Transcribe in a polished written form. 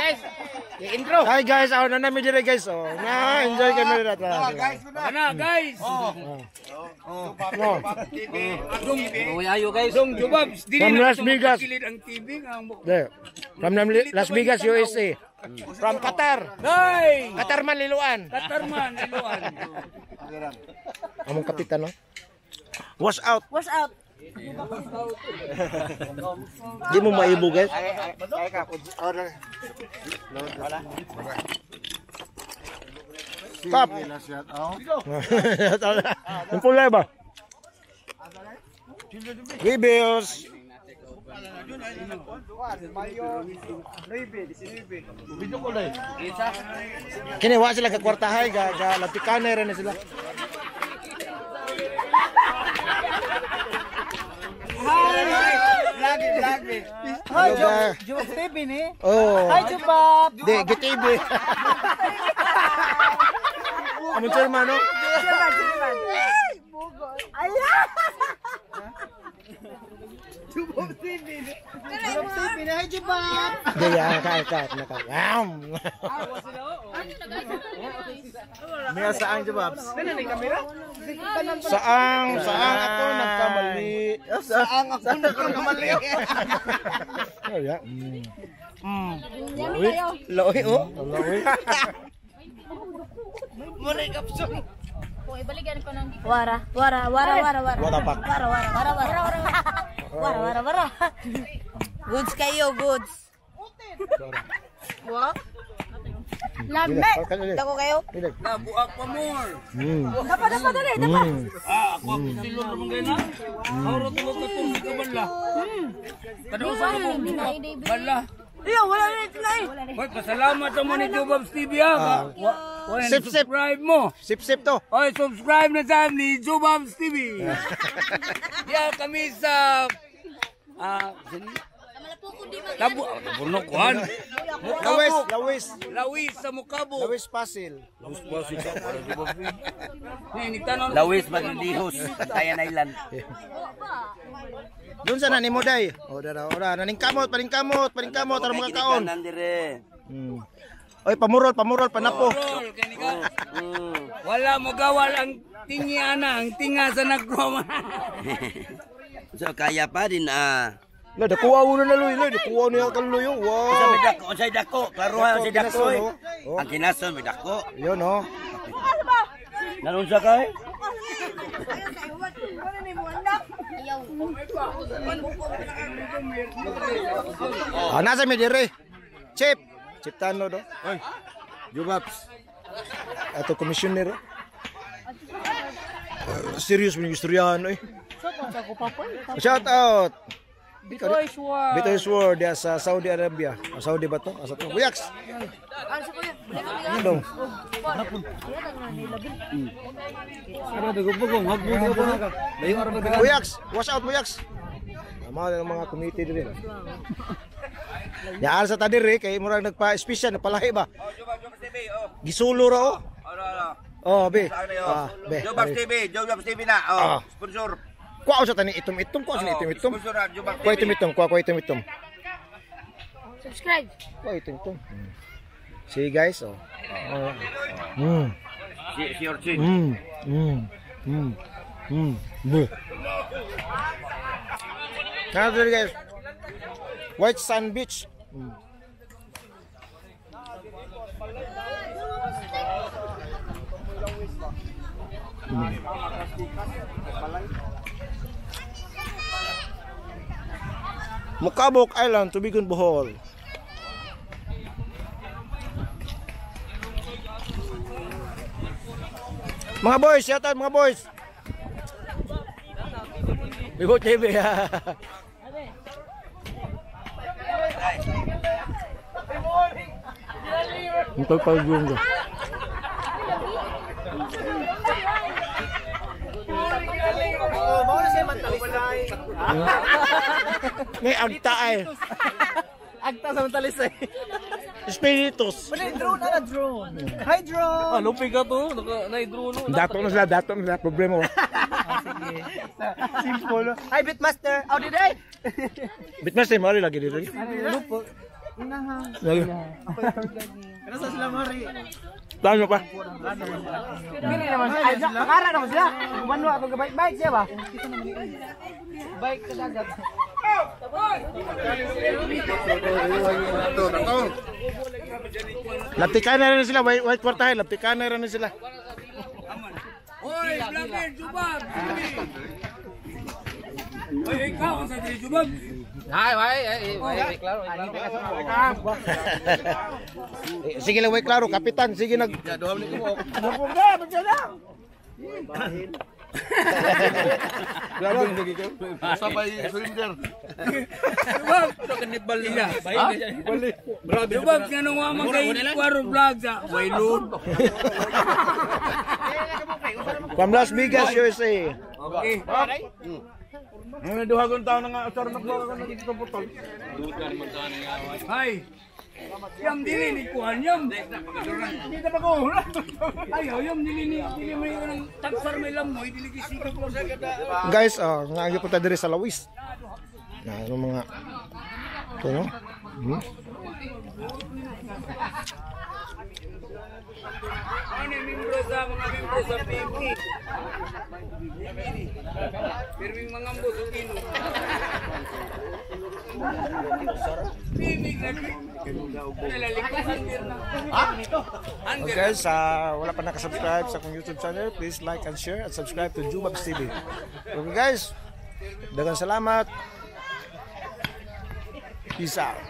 Guys. I-intro. Hi guys, ako na namin dire guys. Oh, na enjoy kami dito. Guys, ko na. Ana guys. No. Uy, ayo guys. Dong Jubabs, dili From na Las ito Vegas. makakilid ang TV nga ang De. From Las Vegas, USA. From Qatar. Hey! Qatar man Liloan. Qatar man, Liloan. Among kapitan no. Wash out. Wash out. Di mo maibo guys. Ay ka, order. Stop. Ang pula ba? Rebels. Kini wa sila kakwartahay ga ga latikanay ra na sila. Lagi, lagi. Hi, Jubab TV ni. Oh. Hi Jubab. Di GTV. Among chairman no? Chairman, chairman. Ala! Jubab TV ni. Jubab TV ni. Hi Jubab. Di ya ka ka ka. Yam. Mira saang Jubabs? Saang saang ako nagkamali. Saang ako nagkamali. Oh ya. Yummy kayo. Loy oh. Loy. Kung ibalikan ko ng Wara, wara, wara, wara, wara. What the fuck? Wara, wara, wara, wara, wara. Wara, wara, wara. Goods kayo, goods. Wa? Lame. Dako kayo. Nabuak pa more. Dapa, dapa, dali, dapa. Ah, ako ako silon ramon gay na. Auro tulo ka tong ka bala. Kada usa ka mo bala. Iyo, wala na ito na eh. Hoy, pasalamat sa mo ni Jubabs TV ha. Wa Sip, sip. Subscribe mo. Sip sip to. Hoy, subscribe na sa ni Jubabs TV. Diya kami sa ah Labo, Laburnok kuan. Lawis, lawis. Lawis sa Mukabo. Lawis Pasil. Lawis Pasil ka para Jubabs. Ni ni tanon. Lawis Maglihos, Bantayan Island. Doon sa nani mo day. O dara ora naning kamot, paning kamot, paning kamot aron makakaon. Kaon dire. Oy, pamurol, pamurol, panapo. Roll kani ka. Wala mo gawal ang tingi ana, ang tinga sa nagkuha. So kaya pa din ah. La dakuha ulo na luy, luy, dakuha niya kan luy. Oh. Usa Wow. may dako, unsay dako, klaruha unsay dako. Kinason, eh. oh. Oh. Ang kinason may dako. Yun oh. Nanunsa ka eh? Ah, nasa mi dire. Chip. Chip tano do. Oy. Jubabs. Ato commissioner. Serious mo yung istoryahan eh. Shout out. Bitoy Sword. Bitoy Sword diya sa Saudi Arabia. Ah, Saudi ba to? Asa to? Buyaks. Ano sa kuya? Ano dong? Buyaks, wash out Buyaks. Tama na ng mga committee diri. Yaan sa tadiri kay murag nagpa-special napalahi ba? Oh, Jubabs, Jubabs TV, oh. Gisulo ra oh. Ano, ano. Oh, be. Saan na yun? Ah, be. Jubabs TV, Jubabs TV na. Oh, Ah. sponsor. Kuha sa tani itom-itom, kuha sa Oh, itom-itom. Sponsor na, Jubabs Kuha TV. itom-itom, kuha kuha itom-itom. Subscribe. Kuha itom-itom. See guys, oh. Oh. Si si Orchin. Buh. Now there guys. White Sand Beach. Mukabok Island, Tubigon, Bohol. Mga boys, shout out mga boys. Bigo TV. Ito pa yung ko. May agta ay. Agta sa mentalisay. Spiritus. Drone na drone. Hi drone. Ah, lupi ka to. Naka, na-drone. Dato na sila, dato na sila. Problema. Simple. Hi Bitmaster. How did I? Bitmaster, mali lagi dito. Lagi. Nasa sila mari. Plano pa. Dili naman siya. Ay, makara naman sila. Kumano ako gabike-bike siya ba? Bike sa dagat. Laptikan na rin sila, white, white kwartahe, laptikan na rin sila. Oy, vlogger Jubab. Oy, ikaw sa diri Jubab. Ay, ay, ay, ay, klaro, klaro. Eh, sige lang, way klaro, kapitan, sige nag... Sabay surrender. Jubab, Jubab nga nung wa man kay kwaro vlog sa way load. From Las Vegas, USA. Okay. Ano duha kong taon nga usar na ko dito putol. Hay. Yam dili ni kuan yam. Hindi pa ko. Ayaw yam dili ni dili may kanang tagsar may lamoy dili gisikap lang. Guys, nga po ta diri sa Lawis. Na ano mga ito no? Hmm? Ano yung membro sa mga membro sa PMP? Pero yung mga ambos o kino. PMP lagi. Nalalikusan din na. Okay guys, wala pa nakasubscribe sa akong YouTube channel, please like and share at subscribe to Jubabs TV. Okay guys, daghang salamat. Peace out.